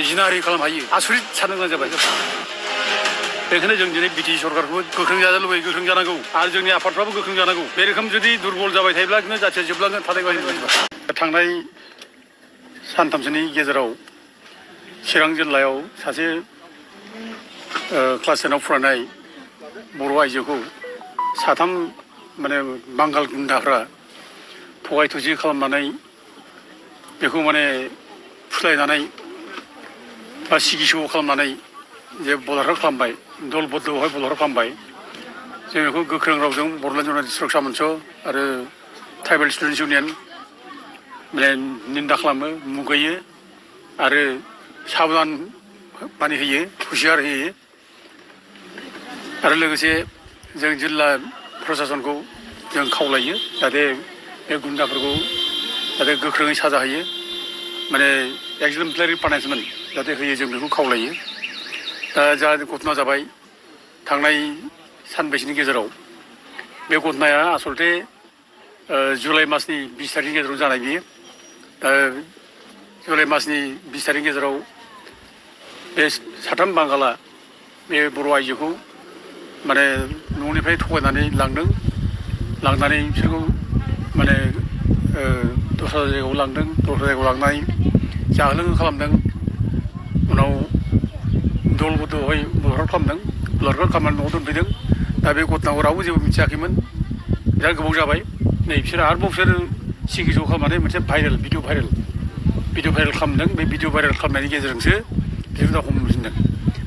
जिनाहारि खालामनो हायो आसरित साननो गोनां जाबाय। बेखायनो जों दिनै बिटिसि सरकारखौबो गोख्रों जानो लुबैयो, गोख्रों जानांगौ आरो जोंनि आफादफ्राबो गोख्रों जानांगौ। बे रोखोम जुदि दुरबल जाबाय थायोब्ला जाथिया जोबलांगोन थानाय थांनाय सानथामसोनि गेजेराव चिरां जिल्लायाव सासे क्लास 10आव फरायनाय बर' आइजोखौ साथाम माने बांगाल गुन्दाफ्रा थगाय थसि खालामनानै बेखौ माने फुस्लायनानै बा सिगिस' खालामनानै जे बलात्कार खालामबाय, दल बदलआवहाय बलात्कार खालामबाय। जों बेखौ गोख्रों रावजों बड'लेण्ड जनाति सुरक्षा मन्च आरो ट्राइबेल स्टुडेन्टस इउनियन माने निन्दा खालामो, मुगैयो आरो साबधान माने होयो, हुसियार होयो। आरो लोगोसे जों जिल्ला प्रसासनखौ जों खावलायो जाहाथे बे गुन्दाफोरखौ जाहाथे गोख्रोङै साजा होयो, माने एक्जेम्पलारि पानिशमेन्ट जाहाथे होयो, जों बेखौ खावलायो। दा जा घटना जाबाय थांनाय सानब्रैसोनि गेजेराव, बे घटनाया आसलथे जुलाइ मासनि 20 तारिखनि गेजेराव जानाय बियो। जुलाइ मासनि 20 तारिखनि गेजेराव बे साथाम बांगाला बे बर' आइजोखौ माने न'निफ्राय थगायनानै लांदों, लांनानै बिसोरखौ माने दस्रा जायगायाव लांदों, दस्रा जायगायाव लांनानै जाहोलोंहो खालामदों। उनाव दल बदलआवहाय बलात्कार खालामदों, बलात्कार खालामनानै न'आव दोनफैदों। दा बे घटनाखौ रावबो जेबो मिथियाखैमोन, बिराद गोबाव जाबाय। नै बिसोर आरोबाव सिगिस' खालामनानै मोनसे भिडिअ भाइरेल खालामदों। बे भिडिअ भाइरेल खालामनायनि गेजेरजोंसो बिसोर दा हमफिनदों।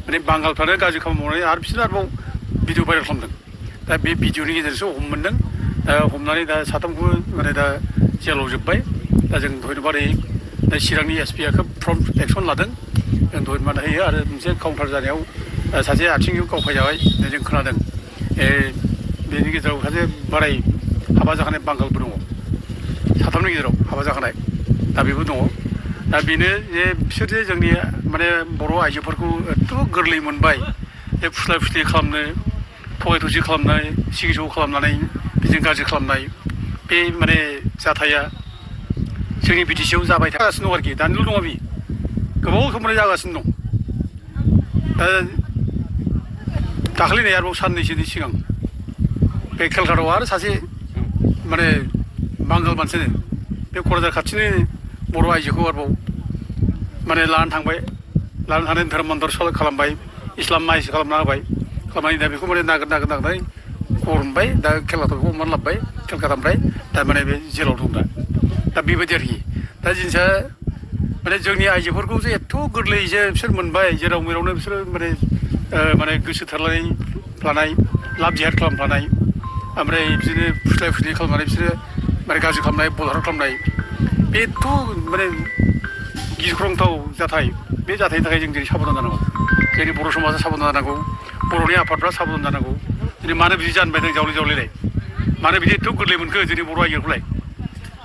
माने बांगालफ्रानो गाज्रि खामानि मावनानै आरो बिसोर आरोबाव भिडिअ भाइरेल खालामदों। दा बे भिडिअनि गेजेरजोंसो मोनदों। दा हमनानै दा साथामखौबो माने दा जेलाव जोब्बाय। दा जों धन्यबादै दा चिरांनि एसपिआ खोब प्रम्प्ट एक्सन लादों, जों धन्यबाद होयो। आरो मोनसे काउन्टार जानायाव सासे आथिंजों गावफायजाबाय जों खोनादों। बेनि गेजेराव सासे बोराय हाबा जाखानाय बांगालबो दङ, साथामनि गेजेराव हाबा जाखानाय, दा बेबो दङ। दा बेनो जे बिसोर जे जोंनि माने बर' आइजोफोरखौ एथ' गोरलै मोनबाय जे फुस्लाय फुस्लि खालामनो, थगाय थसि खालामनाय, सिगिस' खालामनानै बिदिनो गाज्रि खालामनाय, बे माने जाथाया जोंनि बिटिसिआव जाबाय थागासिनो दं आरोखि। दानिल' नङा, बे गोबाव समनिफ्राय जागासिनो दं। दाखालि नै आरोबाव साननैसोनि सिगां बे केलकाटायाव आरो सासे माने बांगाल मानसिनो बे क'क्राझार खाथिनि बर' आइजोखौ आरोबाव माने लानानै थांबाय, लानानै थांनानै धोरोम मन्दिर खालामबाय, इस्लाम माइस खालामना होबाय। खालामनानै दा बेखौ माने नागिरनानै खबर मोनबाय। दा केलकाटाखौ हमनानै लाबोबाय, केलकाटानिफ्राय दा माने बे जेलाव दं दा बेबायदि आरोखि। दा जिनिसा माने जोंनि आइजोफोरखौ जे एथ' गोरलैयै जे बिसोर मोनबाय, जेराव मेरावनो बिसोरो माने गोसो थोलायनाय लानाय, लाभ जिहाद खालामफ्लानाय, ओमफ्राय बिदिनो फुस्लाय फुस्लि खालामनानै बिसोरो माने गाज्रि खालामनाय, बलात्कार खालामनाय, बेथ' माने गिख्रंथाव जाथाय। बे जाथायनि थाखाय जों दिनै साबधान जानांगौ, जोंनि बर' समाजा साबधान जानांगौ, बर'नि आफादफ्रा साबधान जानांगौ। दिनै मानो बिदि जानो बायदों जावले-जावलेलाय, मानो बिदि एथ' गोरलै मोनखो जोंनि बर' आइजोखौलाय?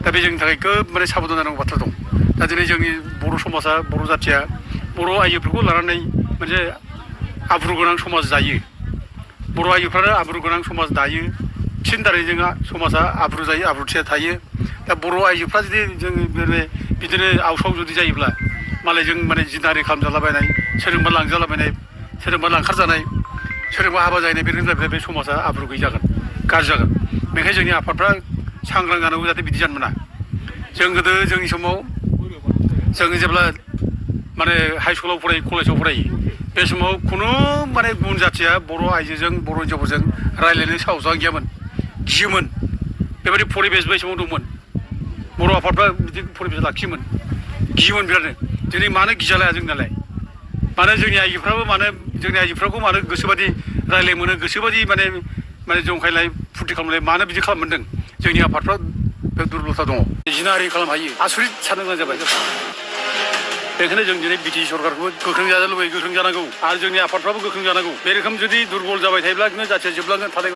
दा बे जोंनि थाखाय खोब माने साबधान जानांगौ बाथ्रा दं। दा दिनै जोंनि बर' समाजा, बर' जाथिया बर' आइजोफोरखौ लानानै मोनसे आब्रु गोनां समाज दायो। बर' आइजोफ्रानो आब्रु गोनां समाज दायो, बिसोरनि दारै जोंहा समाजा आब्रु जायो, आब्रुथिया थायो। दा बर' आइजोफ्रा जुदि जों बिदिनो आवसाव जुदि जायोब्ला मालायजों माने जिनाहारि खालामजालाबायनाय, सोरजोंबा लांजालाबायनाय, सोरजोंबा लांखारजानाय, सोरजोंबा हाबा जाहैनाय, बेनिफ्राय बे समाजा आब्रु गैयि जागोन, गाज्रि जागोन। बेनिखायनो जोंनि आफादफ्रा सांग्रां जानांगौ जाहाथे बिदि जानो मोना। जों गोदो जोंनि समाव जों जेब्ला माने हाइ स्कुलाव फरायो, कलेजाव फरायो, बे समाव खुनु माने गुबुन जाथिया बर' आइजोजों, बर' हिन्जावफोरजों रायज्लायनो साहसआनो गैयामोन, गियोमोन। बेबायदि परिबेस बै समाव दंमोन। बर' आफादफ्रा बिदि परिबेस लाखियोमोन, गियोमोन बिरादनो। दिनै मानो गिजालाया जोंनालाय? मानो जोंनि आइजोफ्राखौ मानो गोसोबादि रायज्लाय मोनो, गोसोबादि माने जंखायलाय फुरथि खालामलाय मानो बिदि खालाम मोनदों? जोंनि आफादफ्रा बे दुर्बलता दङ। जिनाहारि खालामनो हायो आसरित साननो गोनां जाबाय। बेखायनो जों दिनै बिटिसि सरकारखौबो गोख्रों जानो लुबैयो, गोख्रों जानांगौ आरो जोंनि आफादफ्राबो गोख्रों जानांगौ। बे रोखोम जुदि दुरबल जाबाय थायोब्ला जाथिया जोबलांगोन थानाय